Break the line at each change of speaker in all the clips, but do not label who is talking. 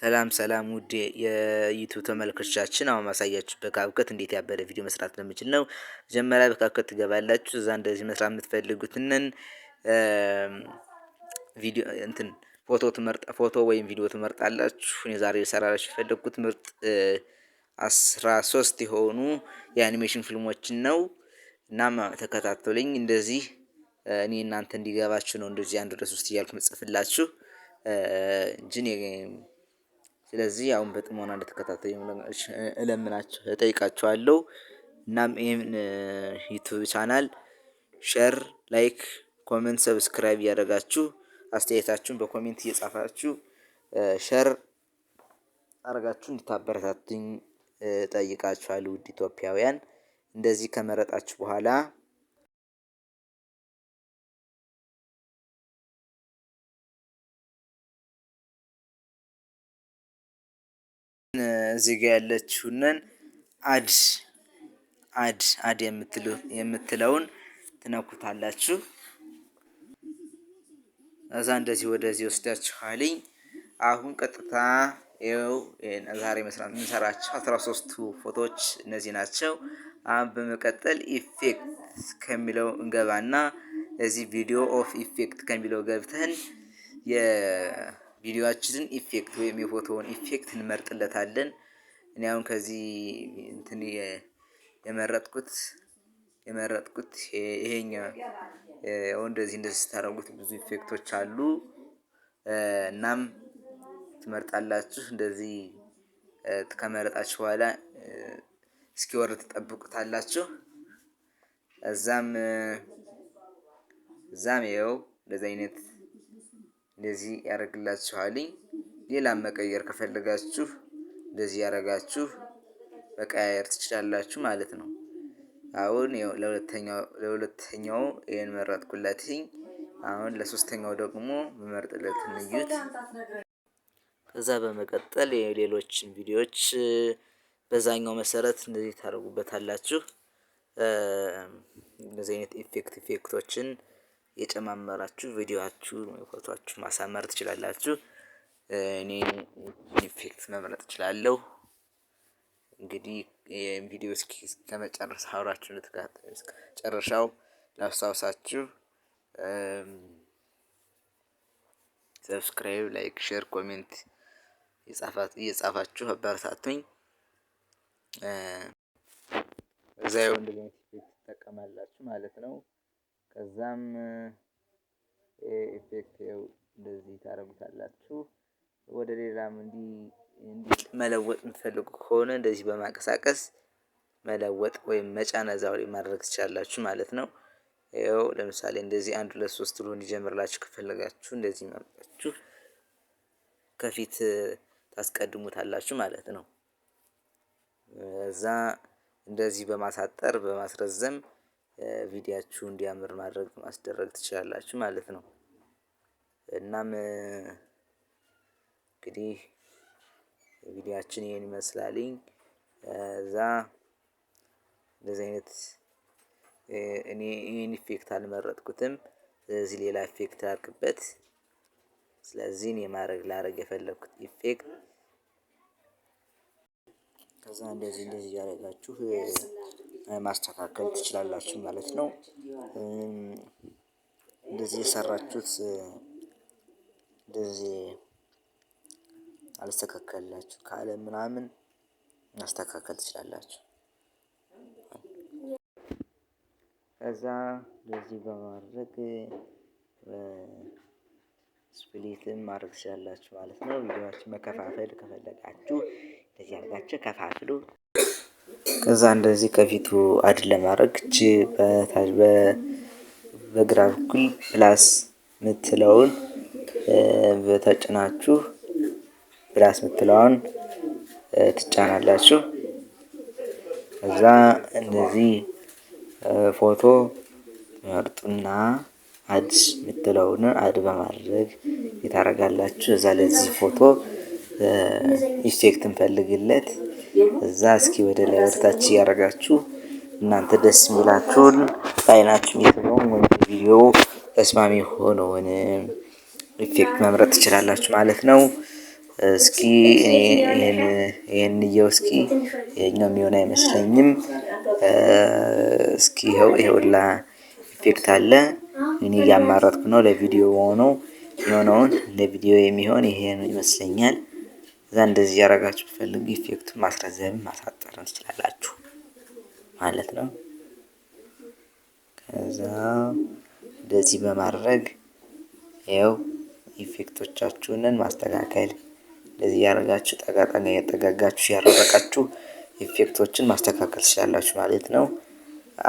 ሰላም ሰላም ውድ የዩቲዩብ ተመልካቾቻችን፣ አሁን ማሳያችሁ በ CapCut እንዴት ያበደ ቪዲዮ መስራት እንደምችል ነው። መጀመሪያ በ CapCut ትገባላችሁ። እዛ እንደዚህ መስራት የምትፈልጉትን ቪዲዮ እንትን ፎቶ ትመርጥ ፎቶ ወይም ቪዲዮ ትመርጣላችሁ። እኔ ዛሬ ልሰራላችሁ የፈለግኩት ምርጥ 13 የሆኑ የአኒሜሽን ፊልሞችን ነው። እናም ተከታተሉኝ። እንደዚህ እኔ እናንተ እንዲገባችሁ ነው እንደዚህ አንድ ሁለት ሶስት እያልኩ ምጽፍላችሁ እንጂ። ስለዚህ አሁን በጥሞና እንድትከታተሉ እለምናችሁ እጠይቃችኋለሁ። እናም ይህን YouTube channel share፣ like፣ comment፣ subscribe እያደረጋችሁ፣ አስተያየታችሁን በ comment እየጻፋችሁ፣ share አድርጋችሁ እንድታበረታቱኝ እጠይቃችኋለሁ። ውድ ኢትዮጵያውያን፣ እንደዚህ ከመረጣችሁ በኋላ እዚህ ጋር ያለችውን add የምትለውን ትነኩታላችሁ። እዛ እንደዚህ ወደዚህ ወስዳችኋልኝ። አሁን ቀጥታ ይኸው ዛሬ መስራት የምንሰራቸው 13ቱ ፎቶዎች እነዚህ ናቸው። አሁን በመቀጠል effect ከሚለው እንገባና እዚህ video of effect ከሚለው ገብተን የቪዲዮአችንን effect ወይም የፎቶውን effect እንመርጥለታለን። እኔ አሁን ከዚህ እንትን የመረጥኩት ይሄኛው። እንደዚህ እንደዚህ ስታደርጉት ብዙ effect ኦች አሉ። እናም ትመርጣላችሁ። እንደዚህ ከመረጣችሁ በኋላ እስኪወርድ ትጠብቁታላችሁ። እዛም ይኸው እንደዚህ አይነት እንደዚህ ያደርግላችኋልኝ። ሌላም መቀየር ከፈለጋችሁ እንደዚህ ያደረጋችሁ መቀያየር ትችላላችሁ ማለት ነው። አሁን ለሁለተኛው ይሄን መረጥኩለትኝ። አሁን ለሶስተኛው ደግሞ መመርጥለትን እዩት። ከዛ በመቀጠል የሌሎችን ቪዲዮዎች በዛኛው መሰረት እንደዚህ ታደርጉበታላችሁ። እንደዚህ አይነት effect ኦችን የጨማመራችሁ ቪዲዮአችሁን ወይ ፎቶአችሁን ማሳመር ትችላላችሁ። እኔ effect መምረጥ እችላለሁ። እንግዲህ ይሄን ቪዲዮ እስኪ ከመጨረስ አብራችሁ እንድትከታተሉ ጨረሻው ላስታውሳችሁ። Subscribe፣ like፣ share፣ comment እየጻፋችሁ አበረታቱኝ። እዛ ይኸው እንደዚህ አይነት effect ትጠቀማላችሁ ማለት ነው። ከዛም effect ይኸው እንደዚህ ታደርጉታላችሁ። ወደ ሌላም እንዲህ እንዲህ መለወጥ የምትፈልጉ ከሆነ እንደዚህ በማንቀሳቀስ መለወጥ ወይም መጫን እዛው ላይ ማድረግ ትችላላችሁ ማለት ነው። ይኸው ለምሳሌ እንደዚህ አንድ ሁለት ሶስት ብሎ እንዲጀምርላችሁ ከፈለጋችሁ እንደዚህ መምጣችሁ ከፊት ታስቀድሙታላችሁ ማለት ነው። እዛ እንደዚህ በማሳጠር በማስረዘም ቪዲያችሁ እንዲያምር ማድረግ ማስደረግ ትችላላችሁ ማለት ነው። እናም እንግዲህ ቪዲያችን ይሄን ይመስላልኝ። እዛ እንደዚህ አይነት እኔ ይሄን effect አልመረጥኩትም። ስለዚህ ሌላ effect ላድርግበት። ስለዚህ እኔ ማድረግ ላደርግ የፈለኩት effect ከዛ እንደዚህ እንደዚህ እያደረጋችሁ ማስተካከል ትችላላችሁ ማለት ነው። እንደዚህ የሰራችሁት እንደዚህ አልስተካከልላችሁ ካለ ምናምን ማስተካከል ትችላላችሁ። ከዛ እንደዚህ በማድረግ split ን ማድረግ ትችላላችሁ ማለት ነው። ቪዲዮአችሁ መከፋፈል ከፈለጋችሁ እንደዚህ አድርጋችሁ ከፋፍሉ። ከዛ እንደዚህ ከፊቱ add ለማድረግ እቺ በታች በግራ በኩል plus ምትለውን በተጭናችሁ plus ምትለውን ትጫናላችሁ። ከዛ እንደዚህ ፎቶ መርጡና add የምትለውን add በማድረግ የታረጋላችሁ። እዛ ለዚህ ፎቶ effect እንፈልግለት። እዛ እስኪ ወደ ላይ ወደታች እያደረጋችሁ እናንተ ደስ የሚላችሁን፣ በአይናችሁ የሚስበውን ወይም ቪዲዮ ተስማሚ የሆነውን effect መምረጥ ትችላላችሁ ማለት ነው። እስኪ ይሄን እየው እስኪ ይሄኛው የሚሆን አይመስለኝም። እስኪ ይኸው ይኸውላ effect አለ። እኔ እያማረጥኩ ነው ለቪዲዮ ሆኖ የሆነውን ለቪዲዮ የሚሆን ይሄ ይመስለኛል። እዛ እንደዚህ ያደረጋችሁ ብትፈልጉ effect ኡን ማስረዘም ማሳጠርም ትችላላችሁ ማለት ነው። ከዛ እንደዚህ በማድረግ ይኸው effect ኦቻችሁንን ማስተካከል እንደዚህ እያደረጋችሁ ጠጋ ጠጋ እያጠጋጋችሁ ያደረጋችሁ effect ኦችን ማስተካከል ትችላላችሁ ማለት ነው።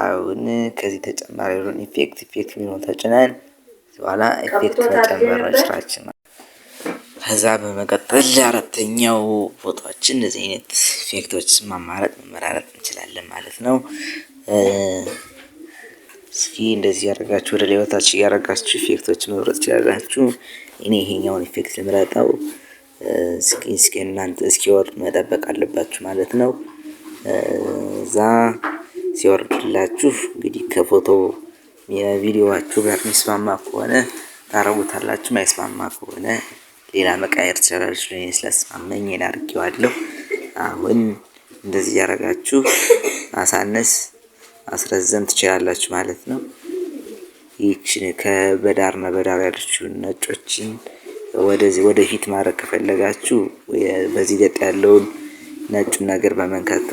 አሁን ከዚህ ተጨማሪ ያለውን effect የሚለውን ተጭነን በኋላ effect መጨመር ነው ስራችን። ከዛ በመቀጠል አራተኛው ፎቶችን እንደዚህ አይነት effect ኦች ማማረጥ መመራረጥ እንችላለን ማለት ነው። እስኪ እንደዚህ ያደረጋችሁ ወደ ላይ ወታች እያደረጋችሁ effect ኦችን መምረጥ ትችላላችሁ። እኔ ይሄኛውን effect ልምረጠው። እስኪ እስኪ እናንተ እስኪወርድ መጠበቅ አለባችሁ ማለት ነው። እዛ ሲወርድላችሁ እንግዲህ ከፎቶ የቪዲዮዋችሁ ጋር የሚስማማ ከሆነ ታረጉታላችሁ፣ ማይስማማ ከሆነ ሌላ መቃየር ትችላላችሁ። እኔ ስለስማመኝ ይሄን አድርጌዋለሁ። አሁን እንደዚህ እያደረጋችሁ ማሳነስ ማስረዘም ትችላላችሁ ማለት ነው። ይህችን ከበዳርና በዳር ያለችውን ነጮችን ወደዚህ ወደፊት ማድረግ ከፈለጋችሁ በዚህ ገጥ ያለውን ነጩን ነገር በመንካት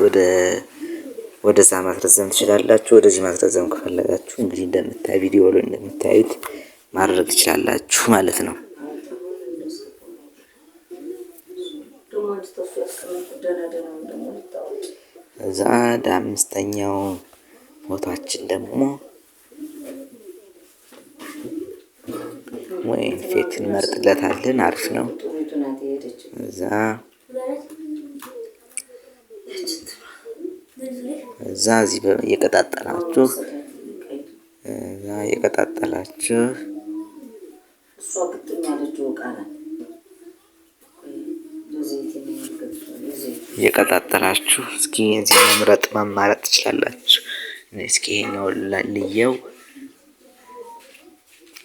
ወደዛ ማስረዘም ትችላላችሁ። ወደዚህ ማስረዘም ከፈለጋችሁ እንግዲህ እንደምታዩ ቪዲዮ ላይ እንደምታዩት ማድረግ ትችላላችሁ ማለት ነው። እዛ አምስተኛው ፎቶአችን ደግሞ ወይ effect እንመርጥለታለን። አሪፍ ነው። እዛ እዛ እዚህ እየቀጣጠላችሁ እዛ እየቀጣጠላችሁ እየቀጣጠላችሁ እስኪ እዚህ መምረጥ ማማረጥ ትችላላችሁ። እስኪ ይሄኛው ልየው፣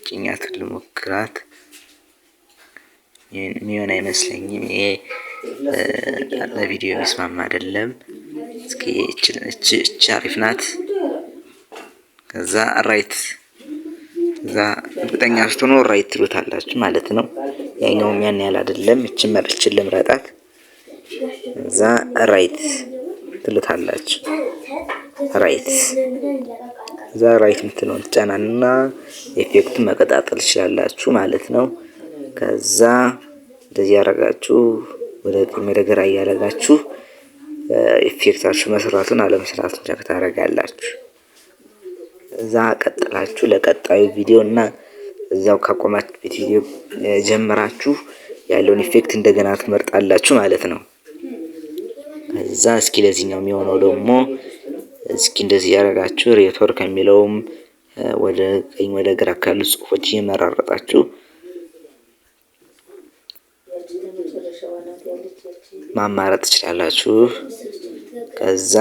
ጭኛቱን ልሞክራት። የሚሆን አይመስለኝም። ይሄ ለቪዲዮ የሚስማማ አይደለም። እስኪ እቺ አሪፍ ናት። ከዛ right እዛ እርግጠኛ ስትሆኑ right ትሉታላችሁ ማለት ነው። ያኛውም ያን ያህል አይደለም። እቺ መርችን ልምረጣት። እዛ right ትሉታላችሁ። right እዛ right የምትለውን ትጫናና effect ኡን መቀጣጠል ትችላላችሁ ማለት ነው። ከዛ እንደዚህ ያደረጋችሁ ወደ ቀኝ ወደ ግራ እያደረጋችሁ effect ኣችሁ መስራቱን አለመስራቱን check ታደርጋላችሁ። እዛ ቀጥላችሁ ለቀጣዩ ቪዲዮ እና እዛው ካቆማችሁበት ቪዲዮ ጀምራችሁ ያለውን effect እንደገና ትመርጣላችሁ ማለት ነው። ከዛ እስኪ ለዚህኛው የሚሆነው ደግሞ እስኪ እንደዚህ ያደረጋችሁ ሬቶር ከሚለውም ወደ ቀኝ ወደ ግራ ካሉ ጽሁፎች እየመራረጣችሁ ማማረጥ ትችላላችሁ። ከዛ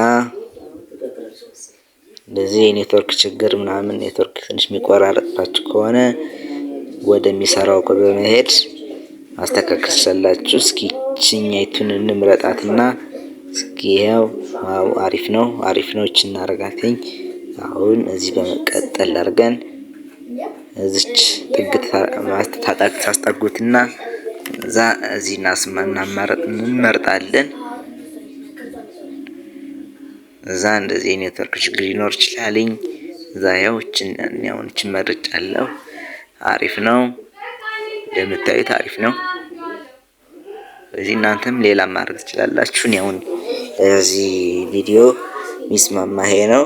እንደዚህ የኔትወርክ ችግር ምናምን ኔትወርክ ትንሽ የሚቆራረጥባችሁ ከሆነ ወደሚሰራው በመሄድ ማስተካከል ትችላላችሁ። እስኪ ይችኛይቱን እንምረጣትና እስኪ ይኸው wow አሪፍ ነው አሪፍ ነው። እቺ እናረጋትኝ። አሁን እዚህ በመቀጠል አድርገን እዚች ጥግ ታጣቅ ታስጠጉትና እዛ እዚህ እንመርጣለን። እዛ እንደዚህ የኔትወርክ ችግር ሊኖር ይችላልኝ። እዛ ያው እችን ያውን እችን መርጫለሁ። አሪፍ ነው እንደምታዩት አሪፍ ነው። ስለዚህ እናንተም ሌላ ማድረግ ትችላላችሁ። እኔ አሁን ለዚህ ቪዲዮ ሚስማማ ይሄ ነው።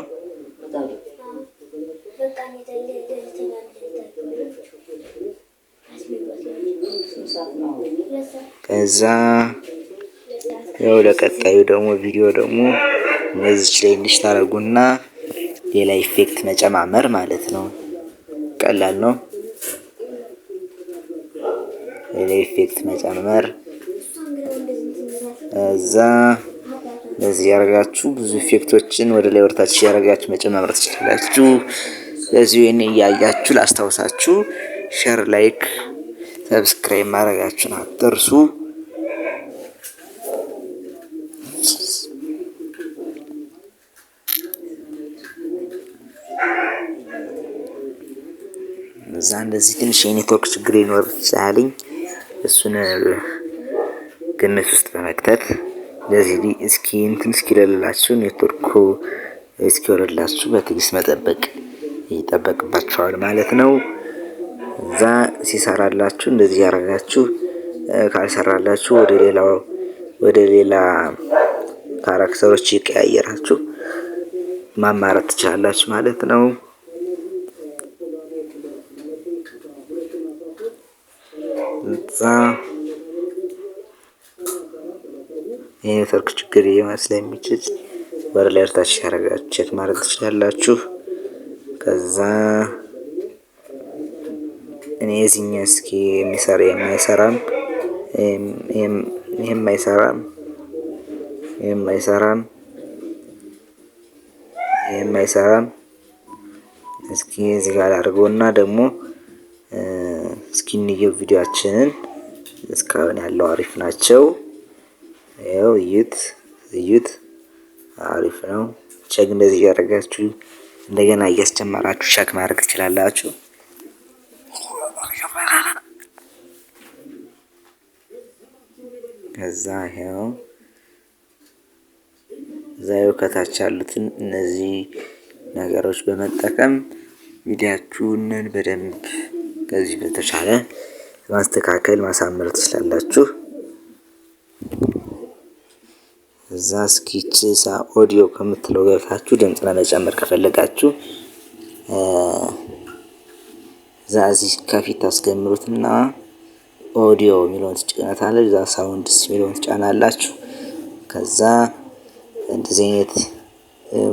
ከዛ ያው ለቀጣዩ ደግሞ ቪዲዮ ደግሞ እነዚች ላይ እንዲህ ታደርጉና ሌላ effect መጨማመር ማለት ነው። ቀላል ነው። ሌላ effect መጨመር እዛ እንደዚህ ያደርጋችሁ ብዙ effect ኦችን ወደ ላይ ወርታችሁ ያደርጋችሁ መጨማመር ትችላላችሁ። ለዚሁ ይሄን እያያችሁ ላስታውሳችሁ share፣ like፣ subscribe ማድረጋችሁን አትርሱ። እዛ እንደዚህ ትንሽ የኔትወርክ ችግር ሊኖር ይችላል። እሱን ግምት ውስጥ በመክተት እንደዚህ እስኪ እንትን እስኪልላችሁ ኔትወርኩ እስኪወርድላችሁ በትዕግስት መጠበቅ ይጠበቅባችኋል ማለት ነው። እዛ ሲሰራላችሁ እንደዚህ ያደረጋችሁ፣ ካልሰራላችሁ ወደ ሌላው ወደ ሌላ character ኦች ይቀያየራችሁ ማማረጥ ትችላላችሁ ማለት ነው። እዛ የኔትወርክ ችግር ስለሚችል ወደ ላይ ወደታች ያደረጋችሁ check ማድረግ ትችላላችሁ። ከዛ እኔ የዚህኛው እስኪ የሚሰራ የማይሰራም፣ ይሄም አይሰራም፣ ይሄም አይሰራም፣ ይሄም አይሰራም። እስኪ እዚህ ጋር አድርገውና ደግሞ እስኪ እንየው ቪዲዮአችንን። እስካሁን ያለው አሪፍ ናቸው። ይኸው እዩት እዩት፣ አሪፍ ነው። Check እንደዚህ እያደረጋችሁ እንደገና እያስጀመራችሁ check ማድረግ ትችላላችሁ። ከዛ ይኸው እዛው ከታች ያሉትን እነዚህ ነገሮች በመጠቀም ቪዲያችሁን በደንብ ከዚህ በተሻለ ማስተካከል ማሳመር ትችላላችሁ። እዛ sketch ኦዲዮ ከምትለው ገብታችሁ ድምጽ ለመጨመር ከፈለጋችሁ እዛ እዚህ ከፊት ታስገምሩትና ኦዲዮ የሚለውን ትጫናታለች። እዛ sounds የሚለውን ትጫናላችሁ። ከዛ እንደዚህ አይነት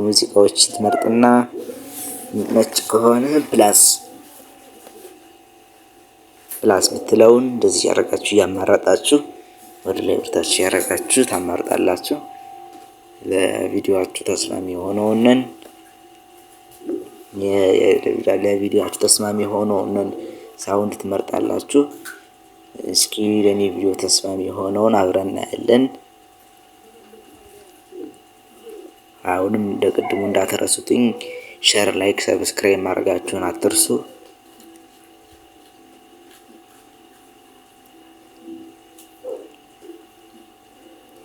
ሙዚቃዎች ትመርጥና ነጭ ከሆነ plus ምትለውን እንደዚህ ያደረጋችሁ እያማረጣችሁ ወደ ላይ ወደታች ያደረጋችሁ ታማርጣላችሁ። ለቪዲዮአችሁ ተስማሚ የሆነውን ለቪዲዮአችሁ ተስማሚ የሆነውን sound ትመርጣላችሁ። እስኪ ለኔ ቪዲዮ ተስማሚ የሆነውን አብረን እናያለን። አሁንም እንደ ቅድሙ እንዳትረሱትኝ share፣ like፣ subscribe ማድረጋችሁን አትርሱ።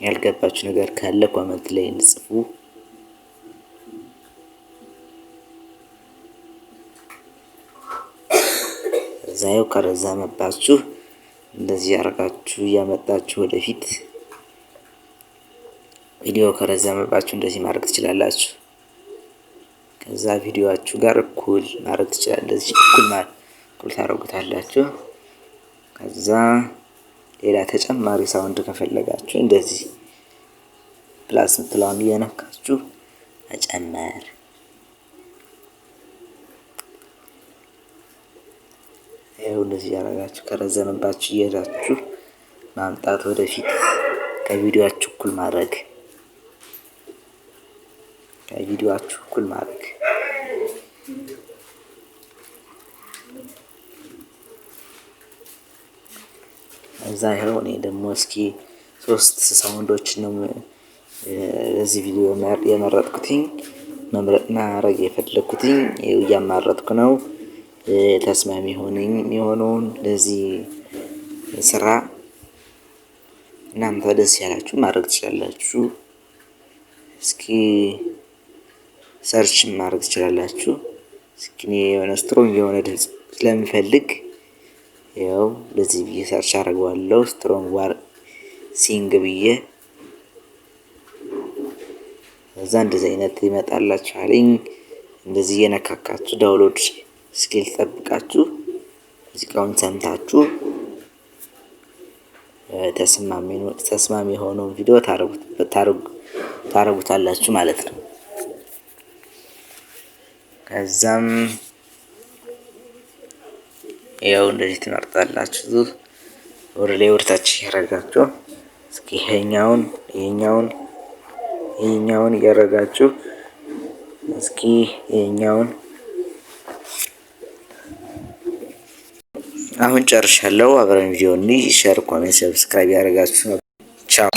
ያልገባችሁ ነገር ካለ comment ላይ እንጽፉ። እዛው ከረዘመባችሁ እንደዚህ ያደርጋችሁ እያመጣችሁ ወደፊት ቪዲዮ ከረዘመባችሁ እንደዚህ ማድረግ ትችላላችሁ። ከዛ ቪዲዮአችሁ ጋር እኩል ማድረግ ትችላላችሁ። እኩል እኩል ታደርጉታላችሁ። ከዛ ሌላ ተጨማሪ sound ከፈለጋችሁ እንደዚህ plus ምትለዋን እየነካችሁ መጨመር። ይኸው እንደዚህ ያደረጋችሁ ከረዘመባችሁ እየሄዳችሁ ማምጣት ወደፊት ከቪዲዮአችሁ እኩል ማድረግ ከቪዲዮአችሁ እኩል ማድረግ። እዛ ይኸው እኔ ደግሞ እስኪ ሶስት sound ኦች ነው ለዚህ ቪዲዮ የመረጥኩትኝ፣ መምረጥ ማድረግ የፈለኩትኝ እያማረጥኩ ነው። ተስማሚ ሆነኝ የሆነውን ለዚህ ስራ እናንተ ደስ ያላችሁ ማድረግ ትችላላችሁ። እስኪ search ማድረግ ትችላላችሁ። እስኪ እኔ የሆነ strong የሆነ ድምጽ ስለምፈልግ ያው ለዚህ ብዬ search አደርገዋለሁ። Strong war sing ብዬ እዛ እንደዚህ አይነት ይመጣላችኋል። እንደዚህ እየነካካችሁ download እስኪል ጠብቃችሁ ሙዚቃውን ሰምታችሁ ተስማሚ የሆነውን ቪዲዮ ታረጉታላችሁ ማለት ነው። ከዛም ያው እንደዚህ ትመርጣላችሁ። ወደ ላይ ወደታች እያረጋችሁ እስኪ ይሄኛውን ይሄኛውን ይሄኛውን እያረጋችሁ እስኪ ይሄኛውን አሁን ጨርሻለሁ። አብረን ቪዲዮ እንይ። Share፣ comment፣ subscribe ያደረጋችሁ ቻው።